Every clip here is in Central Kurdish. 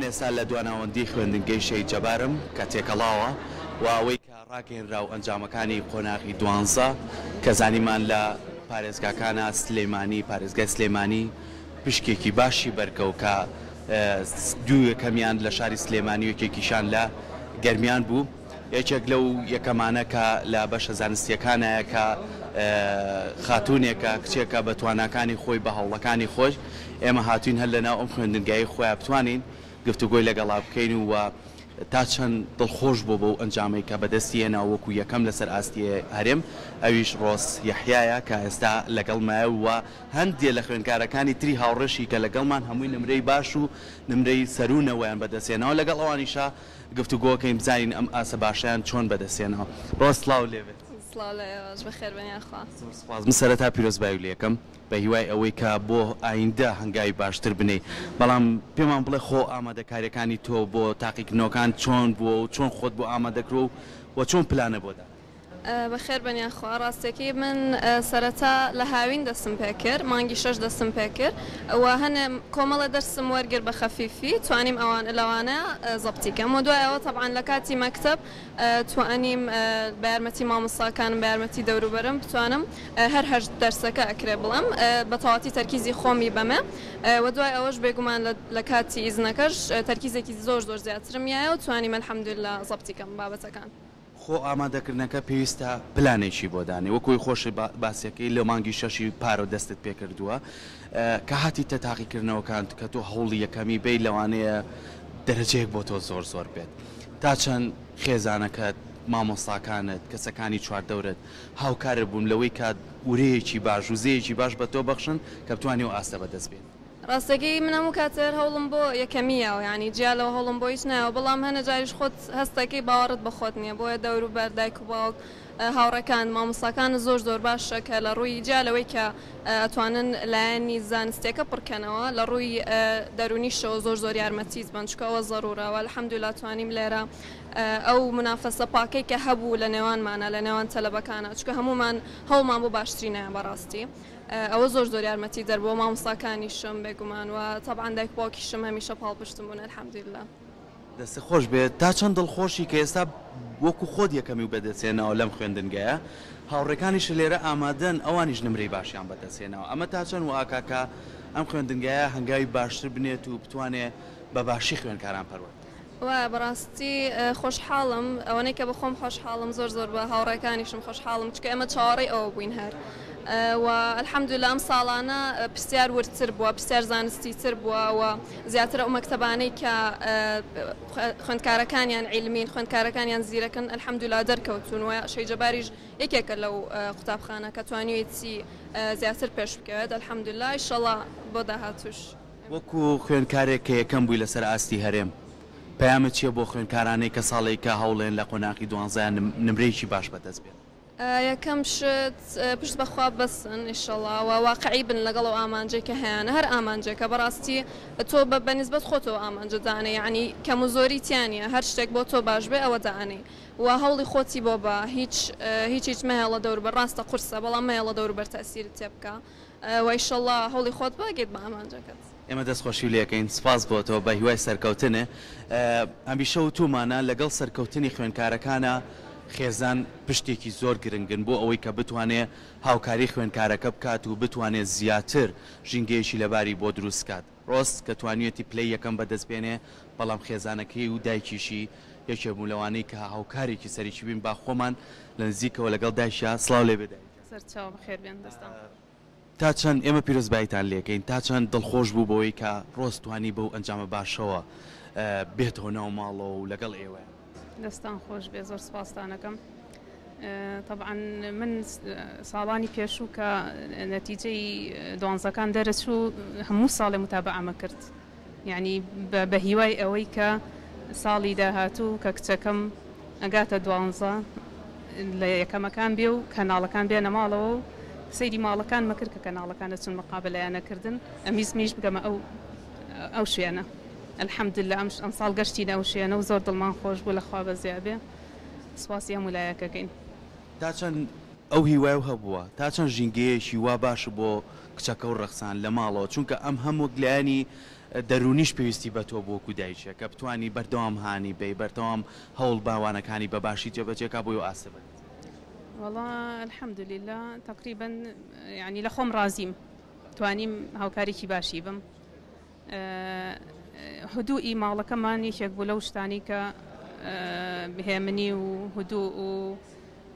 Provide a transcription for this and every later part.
من ئێستا لە دواناوەندی خوێندنگەی شەهید جەبارم کە تێکەڵاوە و ئەوەی کە ڕاگەیەنرا و ئەنجامەکانی قۆناغی دوانزە کە زانیمان لە پارێزگاکانا سلێمانی پارێزگای سلێمانی پشکێکی باشی بەرکەوت کە دوو یەکەمیان لە شاری سلێمانی و یەکێکیشان لە گەرمیان بوو. یەکێک لەو یەکەمانە کە لە بەشە زانستییەکانایە کە خاتوونێکە، کچێکە بە تواناکانی خۆی، بە هەوڵەکانی خۆی، ئێمە هاتووین هەر لەناو ئەم خوێندنگایەی خۆیا بتوانین گفتوگۆی لەگەڵا بکەین و تا چەند دڵخۆش بووە بەو ئەنجامەی کە بەدەستی هێناوە وەکو یەکەم لەسەر ئاستی هەرێم، ئەویش ڕۆز یەحیایە کە ئێستا لەگەڵمایە و هەندێ لە خوێندکارەکانی تری هاوڕێشی کە لەگەڵمان هەمووی نمرەی باش و نمرەی سەروو نەوەیان بەدەست هێناوە لەگەڵ ئەوانیشا گفتوگۆکەین بزانین ئەم ئاستە باشەیان چۆن بەدەست هێناوە. ڕۆز سڵاو لێ بێت. سڵاو لە ئێوەش بەخێربێن یاخوا. زۆر سوپاس من سەرەتا پیرۆزبایی لێکەم بە هیوای ئەوەی کە بۆ ئایندە هەنگاوی باشتر بنێی بەڵام پێمان بڵێ خۆ ئامادەکاریەکانی تۆ بۆ تاقیکردنەوەکان چۆن بووە و چۆن خۆت بۆ ئامادەکردوە و چۆن پلانە بۆ داناوە؟ بەخێربێن یاخوا ڕاستەکەی من سەرەتا لە هاوین دەستم پێکرد مانگی شەش دەستم پێکرد و هەنێ کۆمەڵێ دەرسم وەرگرت بە خەفیفی توانیم ئەوان لەوانە زەبتی کەم و دوای ئەوە تەبعەن لە کاتی مەکتەب توانیم بە یارمەتی مامۆستاکانم بە یارمەتی دەوروبەرم بتوانم هەر هەشت دەرسەکە ئەکرێ بڵێم بە تەواتی تەرکیزی خۆمی بەمێ و دوای ئەوەش بێگومان لە کاتی ئیزنەکەش تەرکیزێکی زۆر زۆر زیاترم یایە و توانیم الحمدللە زەبتی کەم بابەتەکان. خۆ ئامادەکردنەکە پێویستە پلانێکی بۆ دانێی وەکو ئەوی خۆشت باسیەکەی لە مانگی شەشی پارەوە دەستت پێکردووە کە هاتیتە تاقیکردنەوەکان کە تۆ هەوڵی یەکەمی بەی لەوانەیە دەرەجەیەک بۆ تۆ زۆر زۆر بێت تا چەند خێزانەکەت مامۆستاکانت کەسەکانی چواردەورت هاوکارت بوون لەوەی کە ورەیەکی باش وزەیەکی باش بە تۆ بەخشن کە بتوانی ئەو ئاستە بەدەست بێنی؟ ڕاستەکەی من هەموو کاتێ هەوڵم بۆ یەکەمی یاوە یانی جیا لەوە هەوڵم بۆ هیچ نایەوە بەڵام هەنێ جاریش خۆت هەست دەکەی باوەڕت بە خۆت نیە بۆیە دەور و بەر دایک و باوک هاوڕێکان مامۆستاکانت زۆر زۆر باشە کە لە ڕووی جیا لەوەی کە ئەتوانن لایەنی زانستیەکە پڕ کەنەوە لە ڕووی دەروونیشەوە زۆر زۆر یارمەتیت بەن چونکە ئەوە زەڕوورە وە الحمدللە توانیم لێرە ئەو مونافەسە پاکەی کە هەبوو لە نێوانمانا لە نێوان تەلەبەکانا چونکە هەموومان هەوڵمان بۆ باشترینە بەڕاستی ئەوە زۆر زۆر یارمەتی دەر بووە مامۆستاکانیشم بێگومان وە تەبعەن دایک و باوکیشم هەمیشە پاڵپشتم بوون الحمدللە. دەستت خۆش بێت تا چەند دڵخۆشی کە ئێستا وەکو خۆت یەکەمی بەدەست هێناوە لەم خوێندنگەیە هاوڕێکانیشت لێرە ئامادەن ئەوانیش نمرەی باشیان بەدەست هێناوە ئەمە تا چەند وائەکا کە ئەم خوێندنگایە هەنگاوی باشتر بنێت و بتوانێ بە باشی خوێندکاران پەروەردە وایە بەڕاستی خۆشحاڵم ئەوەنەی کە بەخۆم خۆشحاڵم زۆر زۆر بە هاوڕێکانیشم خۆشحاڵم چونکە ئێمە چاوەڕێی ئەوە بووین هەر و الحمدللە ئەم ساڵانە پرسیار وردتر بووە پرسیار زانستی تر بووە و زیاتر ئەو مەکتەبانەی کە خوێندکارەکانیان عیلمین خوێندکارەکانیان زیرەکن الحمدللە دەرکەوتوون و شەهید جەباریش یەکێکە لەو قوتابخانە کە توانیویەتی زیاتر پێش بکەوێت الحمدللە ئیشەڵا بۆ داهاتووش. وەکو خوێندکارێک کە یەکەم بووی لەسەر ئاستی هەرێم، پەیامت چیە بۆ خوێندکارانەی کە ساڵێکە هەوڵێن لە قۆناغی دوانزەیان نمرەیەکی باش بەدەست بێنن؟ یەکەم شت پشت بە خوا ببەستن ئیشەڵا وە واقعی بن لەگەڵ ئەو ئامانجەی کە هەیانە هەر ئامانجێکە بەڕاستی تۆ بە بەنیسبەت خۆتەوە ئامانجە دانێ یەعنی کەم و زۆری تیا نیە هەر شتێک بۆ تۆ باش بێ ئەوە دائەنێی وە هەوڵی خۆتی بۆ بە هیچ هیچ هیچ مەهێڵە دەوروبەر ڕاستە قورسە بەڵام مەهێڵە دەوروبەر تەئسیرت تێ بکا وە ئیشەڵا هەوڵی خۆت بە ئەگەیت بە ئامانجەکەت. ئێمە دەست خۆشی لێکەین سپاس بۆ تۆ بە هیوای سەرکەوتن هەمیشە وتومانە لەگەڵ سەرکەوتنی خوێندکارەکانا خێزان پشتێکی زۆر گرنگن بۆ ئەوەی کە بتوانێ هاوکاری خوێندکارەکە بکات و بتوانێ زیاتر ژینگەیەکی لەباری بۆ دروست کات ڕۆست کە توانیویەتی پلەی یەکەم بەدەست بێنێ بەڵام خێزانەکەی و دایکیشی یەکێک بوون لەوانەی کە هاوکارێکی سەرەکی بووین با خۆمان لە نزیکەوە لەگەڵ دایکیا سڵاو لێبێ دایک. سەرچاو بەخێر بێن دەستان. تا چەند ئێمە پیرۆزباییتان لێکەین، تا چەند دڵخۆش بوو بەوەی کە ڕۆز توانی بەو ئەنجامە باشەوە بێتەوە ناو ماڵەوە و لەگەڵ ئێوەیان. دەستان خۆش بێ زۆر سپاستان ئەکەم. تەبعەن من ساڵانی پێشوو کە نەتیجەی دوانزەکان دەرەچوو هەموو ساڵێ متابەعەمە کرد یانی بە هیوای ئەوەی کە ساڵی داهاتوو کە کچەکەم ئەگاتە دوانزە لە یەکەمەکان بێ و کەناڵەکان بێنە ماڵەوە و سەیری ماڵەکانمە کرد کە کەناڵەکان ئەچن مقابەلەیان ئەکردن ئەمویست منیش بگەمە ئەو ئەو شوێنە الحمدللە ئەم ئەمساڵ گەشتینە ئەو شوێنە و زۆر دڵمان خۆش بوو لە خوا بەزیا بێ سوپاسی هەموو لایەک ئەکەین. تا چەند ئەو هیوایەو هەبووە؟ تا چەند ژینگەیەکی وا باش بۆ کچەکەو ڕەخسان لە ماڵەوە؟ چونکە ئەم هەم وەک لایەنی دەروونیش پێویستی بە تۆ بوو وەکو دایکێک کە بتوانی بەردەوام هانی بەی بەردەوام هەوڵ بە وانەکانی بە باشی جێبەجێ کا بۆی ئەو ئاستە بەدەست بێنێ. وەڵا الحمدللە تەقریبەن یانی لە خۆم ڕازیم توانیم هاوکارێکی باشی بم هدوئی ماڵەکەمان یەکێک بوو لەو شتانەی کە هێمنی و هدوء و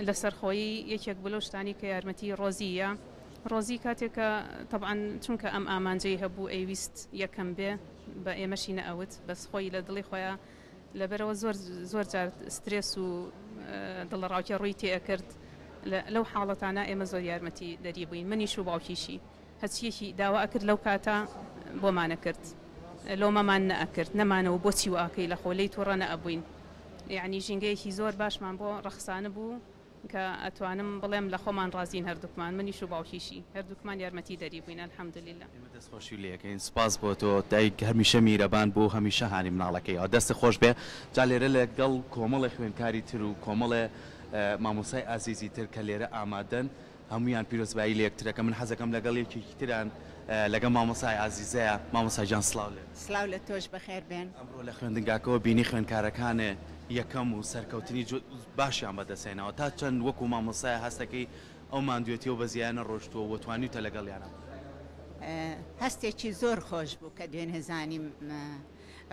لەسەرخۆیی یەکێک بوو لەو شتانەی کە یارمەتی ڕۆزی یا. ڕۆزی کاتێک کە تەبعەن چونکە ئەم ئامانجەی هەبوو ئەیویست یەکەم بێ بە ئێمەشی نەئەوت بەس خۆی لە دڵی خۆیا لەبەرئەوە زۆر زۆر جار سترێس و دڵەڕاوکێ ڕووی تێ ئەکرد لەو حاڵەتانە ئێمە زۆر یارمەتی دەری بووین منیش و باوکیشی هەرچیەکی داوا ئەکرد لەو کاتە بۆمان ئەکرد لۆمەمان نەئەکرد نەمانەوە بۆچی واکەی لەخۆ لێی توڕە نەئەبووین یەعنی ژینگەیەکی زۆر باشمان بۆ ڕەخسانبوو. کە ئەتوانم بڵێم لە خۆمان ڕازین هەردووکمان منیش و باوکیشی هەردووکمان یارمەتی دەری بووین الحمدللە. ئێمە دەست خۆشی لێ ئەکەین سوپاس بۆ تۆ دایک هەمیشە میرەبان بوو هەمیشە هانی مناڵەکەی ئەوە دەستت خۆش بێ جا لێرە لەگەڵ کۆمەڵێ خوێندکاری تر و کۆمەڵێ مامۆستای ئازیزی تر کە لێرە ئامادەن هەموویان پیرۆزبایی لە یەکترەکەن من حەزەکەم لەگەڵ یەکێکی تران لەگەڵ مامۆستای ئازیزەیە مامۆستا گیان سڵاو لێ. سڵاو لە تۆش بەخێر بێن. ئەمڕۆ لە خوێندنگاکەوە بینی خوێندکارەکانێ یەکەم و سەرکەوتنی باشیان بەدەست هێناوە تا چەند وەکو مامۆستایە هەستەکەی ئەو ماندوێتیەو بەزیایە نەڕۆشتووە و توانیوتە لەگەڵیانا ببی؟ هەستێکی زۆر خۆش بوو کە دوێنێ زانیم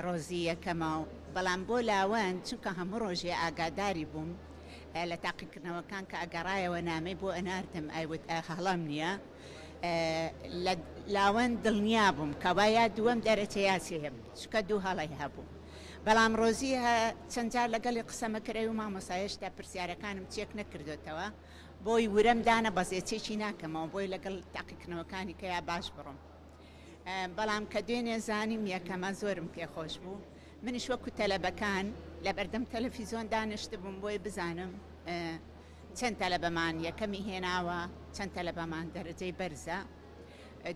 ڕۆزی یەکەمە بەڵام بۆ لاوەند چونکە هەموو ڕۆژێ ئاگاداری بووم لە تاقیکردنەوەکان کە ئەگەڕایەوە نامەی بۆ ئەناردم ئەیوت هەڵەم نییە لە لاوەند دڵنیا بووم کەوا یا دووەم دەرەچە یا سێیەم چونکە دوو هەڵەی هەبوو بەڵام ڕۆزی چەند جار لەگەڵی قسەمە کرد ئەی مامۆستا هێشتا پرسیارەکانم چێک نەکردۆتەوە بۆی ورەم دانەبەزێ چێکی ناکەمەوە بۆی لەگەڵ تاقیکردنەوەکانی کە یا باش بڕۆم بەڵام کە دوێنێ زانیم یەکەمە زۆرم پێخۆش بوو منیش وەکو تەلەبەکان لەبەردەم تەلەفیزۆن دانیشتبووم بۆی بزانم چەند تەلەبەمان یەکەمی هێناوە چەند تەلەبەمان دەرەجەی بەرزە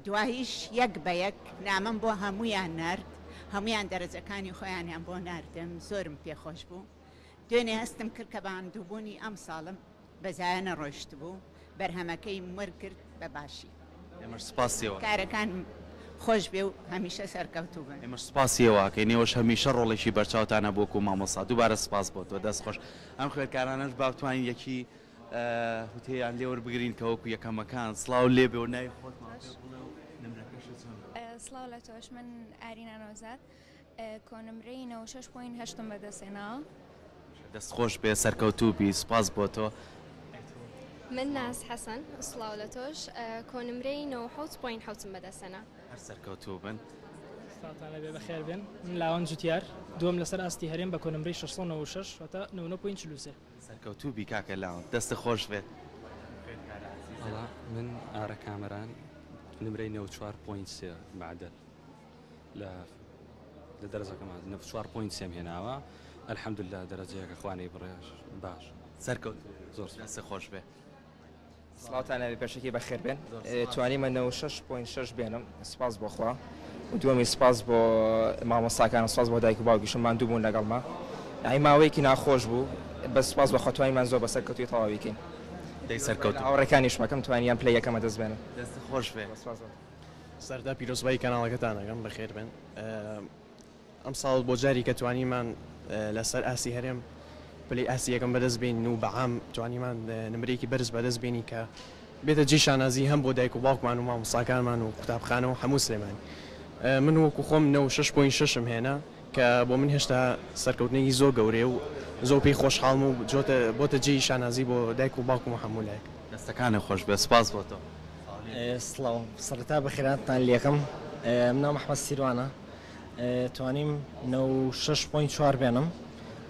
دواییش یەک بە یەک نامەم بۆ هەموویان نارد هەموویان دەرەجەکانی خۆیانیان بۆ ناردم زۆرم پێخۆش بوو دوێنێ هەستم کرد کە ماندووبوونی ئەمساڵم بە زایە نەڕۆیشتبوو، بەرهەمەکەیم وەرگرت بە باشی. ئێمەش سوپاسی ئێوە ئەکەین. کارەکانم خۆش بێ و هەمیشە سەرکەوتوو بن. ئێمەش سوپاسی ئێوە ئەکەین، ئێوەش هەمیشە ڕۆڵێکی بەرچاوتان هەبوو وەکوو مامۆستا. دووبارە سوپاس بۆ تۆ. دەست خۆش. ئەم خوێندکارانەش با بتوانین یەکی وتەیان لێ وەربگرین کە وەکوو یەکەمەکان. سڵاو لێ بێ و ناوی خۆتمان پێ بڵێ و نمرەکەشت چەند بوو؟ سڵاو لە تۆش. من ئارینا نەوزاد. کۆنمرەی 96 point هەشتم بەدەست هێناوە. دەست خۆش بێ سەرکەوتوو بی سوپاس بۆ تۆ. من ناز حەسەن سڵاو لە تۆش کۆنمرەی 97 point حەوتم بەدەست هێنا. هەر سەرکەوتوو بن. سڵاوتان لێبێ بەخێر بێن من لاوەند جوتیار دووەم لەسەر ئاستی هەرێم بە کۆنمرەی 696 واتە 99 point 43. سەرکەوتوو بی کاکە لاوەند دەستت خۆش بێت خوێندکارە ئازیزە. وەڵا من ئارە کامەران نمرەی 94 point سێ معدل. لە لە دەرەجەکەمان 94 point سێم هێناوە الحمدللە دەرەجەیەکە خوا نەیبڕێ باش. سەرکەوتوو زۆر دەست خۆش بێ. سڵاوتان لێبێ پێشەکی بەخێر بێن توانیمە 96.6 بێنم سپاس بۆ خوا و دووەمی سپاس بۆ مامۆستاکان سپاس بۆ دایک و باوکیشم ماندوو بوون لەگەڵما یانی ماوەیەکی ناخۆش بوو بەس سپاس بۆ خوا توانیمان زۆر بەسەرکەوتووی تەواوی کەین دەی سەرکەوتوو هاوڕێکانیشمەکەم توانیان پلەی یەکەمە دەست بێنن. دەست خۆش بێ. سپاس بۆ تۆ. سەرەتا پیرۆزبایی کەناڵەکەتان ئەکەم بەخێربێن ئەمساڵ بۆ جاری کە توانیمان لەسەر ئاستی هەرێم پلەی ئاستی یەکەم بەدەست بێنین و بەعام توانیمان نمرەیەکی بەرز بەدەست بێنین کە بێتە جێی شانازی هەم بۆ دایک و باوکمان و مامۆستاکانمان و قوتابخانە و هەموو سلێمانی من وەکو خۆم 96.6 م هێنا کە بۆ من هێشتا سەرکەوتنێکی زۆر گەورەیە و زۆر پێی خۆشحاڵم و بۆتە جێی شانازی بۆ دایک و باوکم و هەموو لایەک. دەستەکانت خۆش بێت سوپاس بۆ تۆ. سڵاو سەرەتا بەخێراتتان لێکەم من ناوم ئەحمەد سیروانە توانیم 96 point چوار بێنم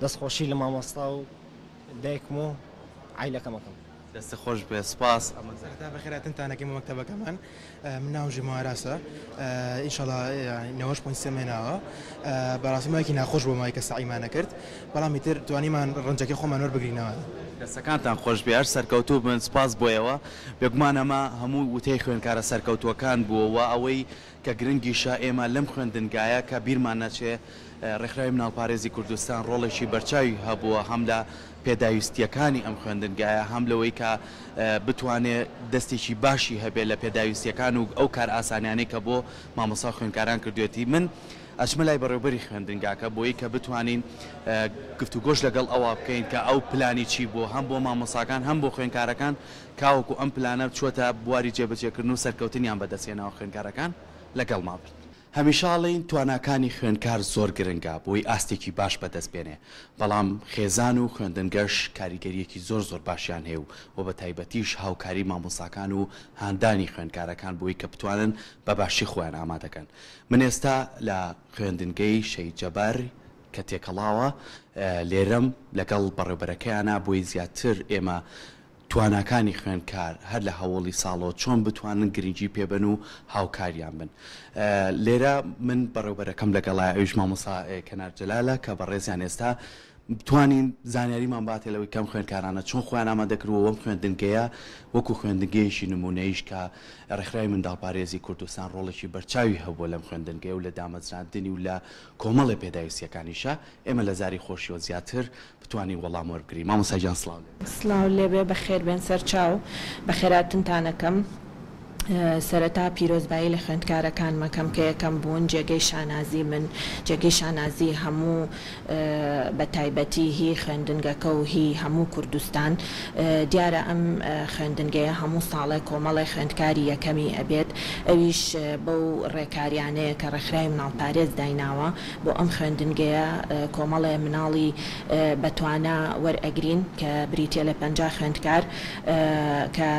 دەست خۆشی لە مامۆستا و دایکم و عیلەکەم ئەکەم. دەستت خۆش بێ سوپاس. سەرەتا بەخێرهاتنتان ئەکەین بۆ مەکتەبەکەمان من ناوم ژیر ئاراسە ئینشەڵا نەوەش point سێم هێناوە بەڕاستی ماوەیەکی ناخۆش بۆ ماوەی کە سەعیمان نەکرد بەڵام ئیتر توانیمان ڕەنجەکەی خۆمان وەربگرینەوە. دەستەکانتان خۆش بێ هەر سەرکەوتوو بن سوپاس بۆ ئێوە بێگومان ئەمە هەموو وتەی خوێندکارە سەرکەوتووەکان بوو و ئەوەی کە گرنگیشە ئێمە لەم خوێندنگایە کە بیرمان نەچێ. ڕێکخراوی مناڵپارێزی کوردستان ڕۆڵێکی بەرچاوی هەبووە هەم لە پێداویستییەکانی ئەم خوێندنگایە هەم لەوەی کە بتوانێ دەستێکی باشی هەبێ لە پێداویستییەکان و ئەو کارئاسانیانەی کە بۆ مامۆستا و خوێندکاران کردوێتی. من ئەچمە لای بەڕێوبەری خوێندنگاکە بۆی کە بتوانین گفتوگۆش لەگەڵ ئەوا بکەین کە ئەو پلانی چی بووە هەم بۆ مامۆستاکان هەم بۆ خوێندکارەکان کاوەکو ئەم پلانە چووەتە بواری جێبەجێکردن و سەرکەوتنیان بەدەستهێناوە خوێندکارەکان لەگەڵمان بن. هەمیشە ئەڵێین تواناکانی خوێندکار زۆر گرنگە بۆی ئاستێکی باش بەدەست بێنێ، بەڵام خێزان و خوێندنگەش کاریگەرییەکی زۆر زۆر باشیان هەیە و وە بەتایبەتیش هاوکاری مامۆستاکان و هاندانی خوێندکارەکان بۆی کە بتوانن بە باشی خۆیان ئامادەکەن. من ئێستا لە خوێندنگەی شەهید جەبار کە تێکەڵاوە لێرەم لەگەڵ بەڕێوبەرەکەیانا بۆی زیاتر ئێمە تواناکانی خوێندکار هەر لە هەوڵی ساڵەوە چۆن بتوانن گرنگی پێبەن و هاوکاریان بن. لێرە من بەڕێوبەرەکەم لەگەڵایە ئەویش مامۆستا کەنار جەلالە کە بەڕێزیان ئێستا بتوانین زانیاریمان باتێ لەوەی کەم خوێندکارانە چۆن خۆیان ئامادە کردووە وەم خوێندنگەیە وەکو خوێندنگەیەکی نمونەیش کە ڕێکخراوی منداڵپارێزی کوردستان ڕۆڵێکی بەرچاوی هەبووە لەم خوێندنگەیە و لە دامەزراندنی و لە کۆمەڵێ پێداویستیەکانیشا ئێمە لە زاری خۆشیەوە زیاتر بتوانین وەڵام وەربگرین. مامۆستا گیان سڵاو لێ بێ. سڵاو لێبێ بەخێربێن سەرچاو بەخێراتنتان ئەکەم سەرەتا پیرۆزبایی لە خوێندکارەکانم ئەکەم کە یەکەم بوون جێگەی شانازی من جێگەی شانازی هەموو بە تایبەتی هی خوێندنگەکە و هی هەموو کوردستان دیارە ئەم خوێندنگەیە هەموو ساڵێک کۆمەڵێ خوێندکاری یەکەمی ئەبێت ئەویش بەو ڕێکاریانەیە کە ڕێکخراوی مناڵپارێز دایناوە بۆ ئەم خوێندنگەیە کۆمەڵێ مناڵی بەتوانا وەرئەگرین کە بریتیە لە 50 خوێندکار کە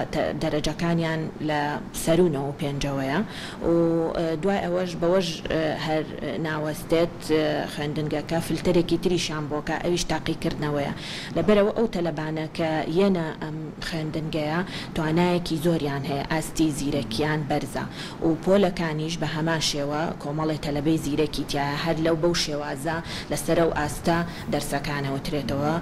دەرەجەکانیان لە سەروو 95ەوەیە و دوای ئەوەش بەوەش هەر ناوەستێت خوێندنگەکە فلتەرێکی تریشیان بۆکا ئەویش تاقیکردنەوەیە لەبەرئەوە ئەو تەلەبانە کە یەنە ئەم خوێندنگەیە توانایەکی زۆریان هەیە ئاستی زیرەکیان بەرزە و پۆلەکانیش بە هەمان شێوە کۆمەڵێ تەلەبەی زیرەکی تیایە هەر لەو بەو شێوازە لەسەر ئەو ئاستە دەرسەکان ئەوترێتەوە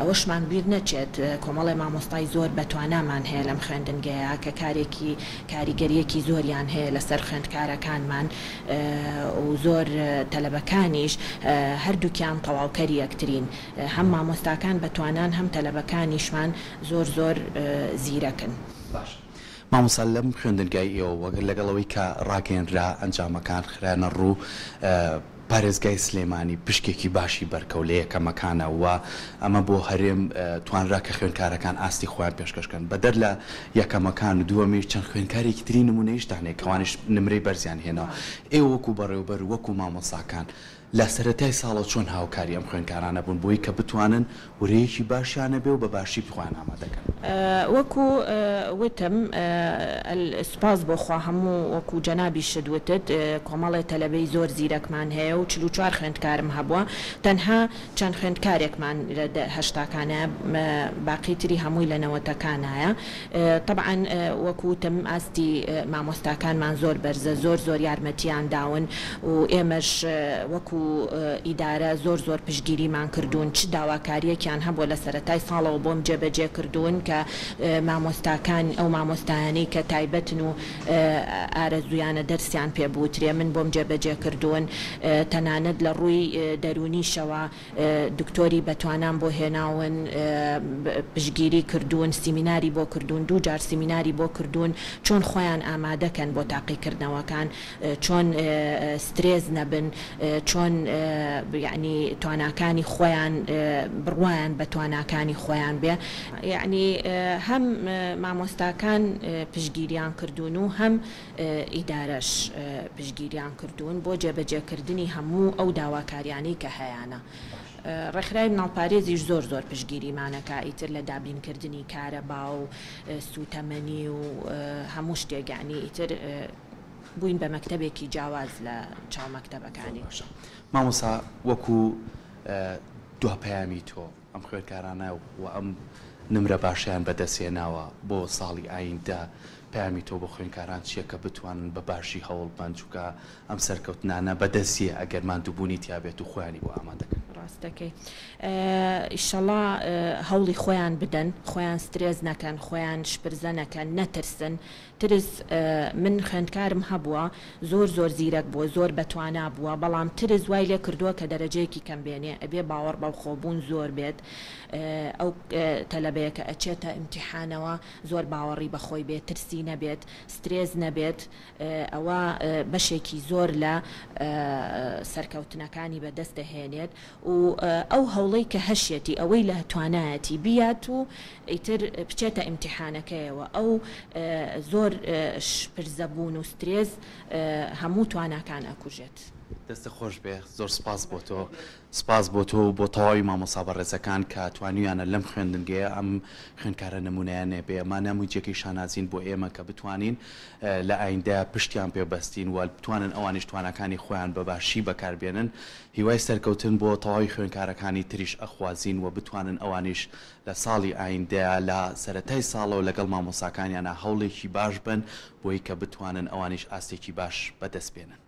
ئەوەشمان بیر نەچێت کۆمەڵێ مامۆستای زۆر بەتوانامان هەیە لەم خوێندنگەیە کە کارێکی کاریگەریەکی زۆریان هەیە لەسەر خوێندکارەکانمان و زۆر تەلەبەکانیش هەردووکیان تەواوکەری یەکترین هەم مامۆستاکان بەتوانان هەم تەلەبەکانیشمان زۆر زۆر زیرەکن. باشە مامۆستا لەم خوێندنگای ئێوە وەک لەگەڵ ئەوەی کە ڕاگەیەنرا ئەنجامەکان خرانە ڕوو پارێزگای سلێمانی پشکێکی باشی بەرکەوت لە یەکەمەکانە و ئەمە بۆ هەرێم توانرا کە خوێندکارەکان ئاستی خۆیان پێشکەش کەن بەدەر لە یەکەمەکان و دووەمیش چەند خوێندکارێکی تری نمونەیشتان هەیە کەوانیش نمرەی بەرزیان هێناوە ئێوە وەکو بەڕێوبەر وەکو مامۆستاکان لە سەرەتای ساڵەوە چۆن هاوکاری ئەم خوێندکارانە بوون بۆی کە بتوانن ورەیەکی باشیان هەبێ و بە باشی خۆیان ئامادە کەن؟ وەکو وتم سوپاس بۆ خوا هەموو وەکو جەنابیشت وتت کۆمەڵێ تەلەبەی زۆر زیرەکمان هەیە و 44 خوێندکارم هەبووە تەنها چەند خوێندکارێکمان لە هەشتاکانایە باقی تری هەمووی لە نەوەتەکانایە تەبعەن وەک وتم ئاستی مامۆستاکانمان زۆر بەرزە زۆر زۆر یارمەتیان داون و ئێمەش وەکو ئیدارە زۆر زۆر پشتگیریمان کردوون چ داواکاریەکیان هەبووە لە سەرەتای ساڵەوە بۆم جێبەجێ کردوون کە مامۆستاکان ئەو مامۆستایانەی کە تایبەتن و ئارەزوویانە دەرسیان پێ بوترێ من بۆم جێبەجێ کردوون تەنانەت لە ڕووی دەروونیشەوە دکتۆری بەتوانام بۆ هێناون پشتگیری کردوون سیمیناری بۆ کردوون دووجار سیمیناری بۆ کردوون چۆن خۆیان ئامادەکەن بۆ تاقیکردنەوەکان چۆن سترێس نەبن چۆن یەعنی تواناکانی خۆیان بڕوایان بە تواناکانی خۆیان بێ یەعنی هەم مامۆستاکان پشتگیریان کردوون و هەم ئیدارەش پشتگیریان کردوون بۆ جێبەجێکردنی هەموو ئەو داواکاریانەی کە هەیانە. ڕێکخراوی مناڵپارێزیش زۆر زۆر پشتگیریمان ئەکا ئیتر لە دابینکردنی کارەبا و سووتەمەنی و هەموو شتێک یەعنی ئیتر بووین بە مەکتەبێکی جیاواز لە چاو مەکتەبەکانی. باشە مامۆستا وەکو دوا پەیامی تۆ ئەم خوێندکارانە و ئەم نمرە باشەیان بەدەست هێناوە بۆ ساڵی ئایندە پەیامی تۆ بۆ خوێندکاران چیە کە بتوانن بە باشی هەوڵ بەن چونکە ئەم سەرکەوتنانە بەدەست یە ئەگەر ماندووبوونی تیا بێت و خۆیانی بۆ ئامادە کەن. ڕاستەکەی ئیشەڵا هەوڵی خۆیان بدەن خۆیان سترێس نەکەن خۆیان شپرزە نەکەن نەترسن ترس من خوێندکارم هەبووە زۆر زۆر زیرەک بووە زۆر بەتوانا بووە بەڵام ترس وای لێ کردووە کە دەرەجەیەکی کەم بێنێ ئەبێ باوەڕ بەخۆبوون زۆر بێت ئەو تەلەبەیە کە ئەچێتە ئیمتیحانەوە زۆر باوەڕی بەخۆی بێت ترسی نەبێت سترێس نەبێت ئەوە بەشێکی زۆر لە سەرکەوتنەکانی بەدەست دەهێنێت و ئەو هەوڵەی کە هەشیەتی ئەوەی لە توانایەتی بیات و ئیتر بچێتە ئیمتیحانەکەیەوە ئەو زۆر شپرزەبوون و سترێس هەموو تواناکان ئەکوژێت. دەستت خۆش بێ زۆر سپاس بۆ تۆ. سپاس بۆ تۆ و بۆ تەواوی مامۆستا بەڕێزەکان کە توانیویانە لەم خوێندنگەیە ئەم خوێندکارە نمونەیانە بێ ئەمانە هەمووی جێگەی شانازین بۆ ئێمە کە بتوانین لە ئایندە پشتیان پێ بەستین و بتوانن ئەوانیش تواناکانی خۆیان بە باشی بەکار بێنن هیوای سەرکەوتن بۆ تەواوی خوێندکارەکانی تریش ئەخوازین و بتوانن ئەوانیش لە ساڵی ئایندەیا لە سەرەتای ساڵەوە لەگەڵ مامۆستاکانیانا هەوڵێکی باش بەن بۆی کە بتوانن ئەوانیش ئاستێکی باش بەدەست بێنن.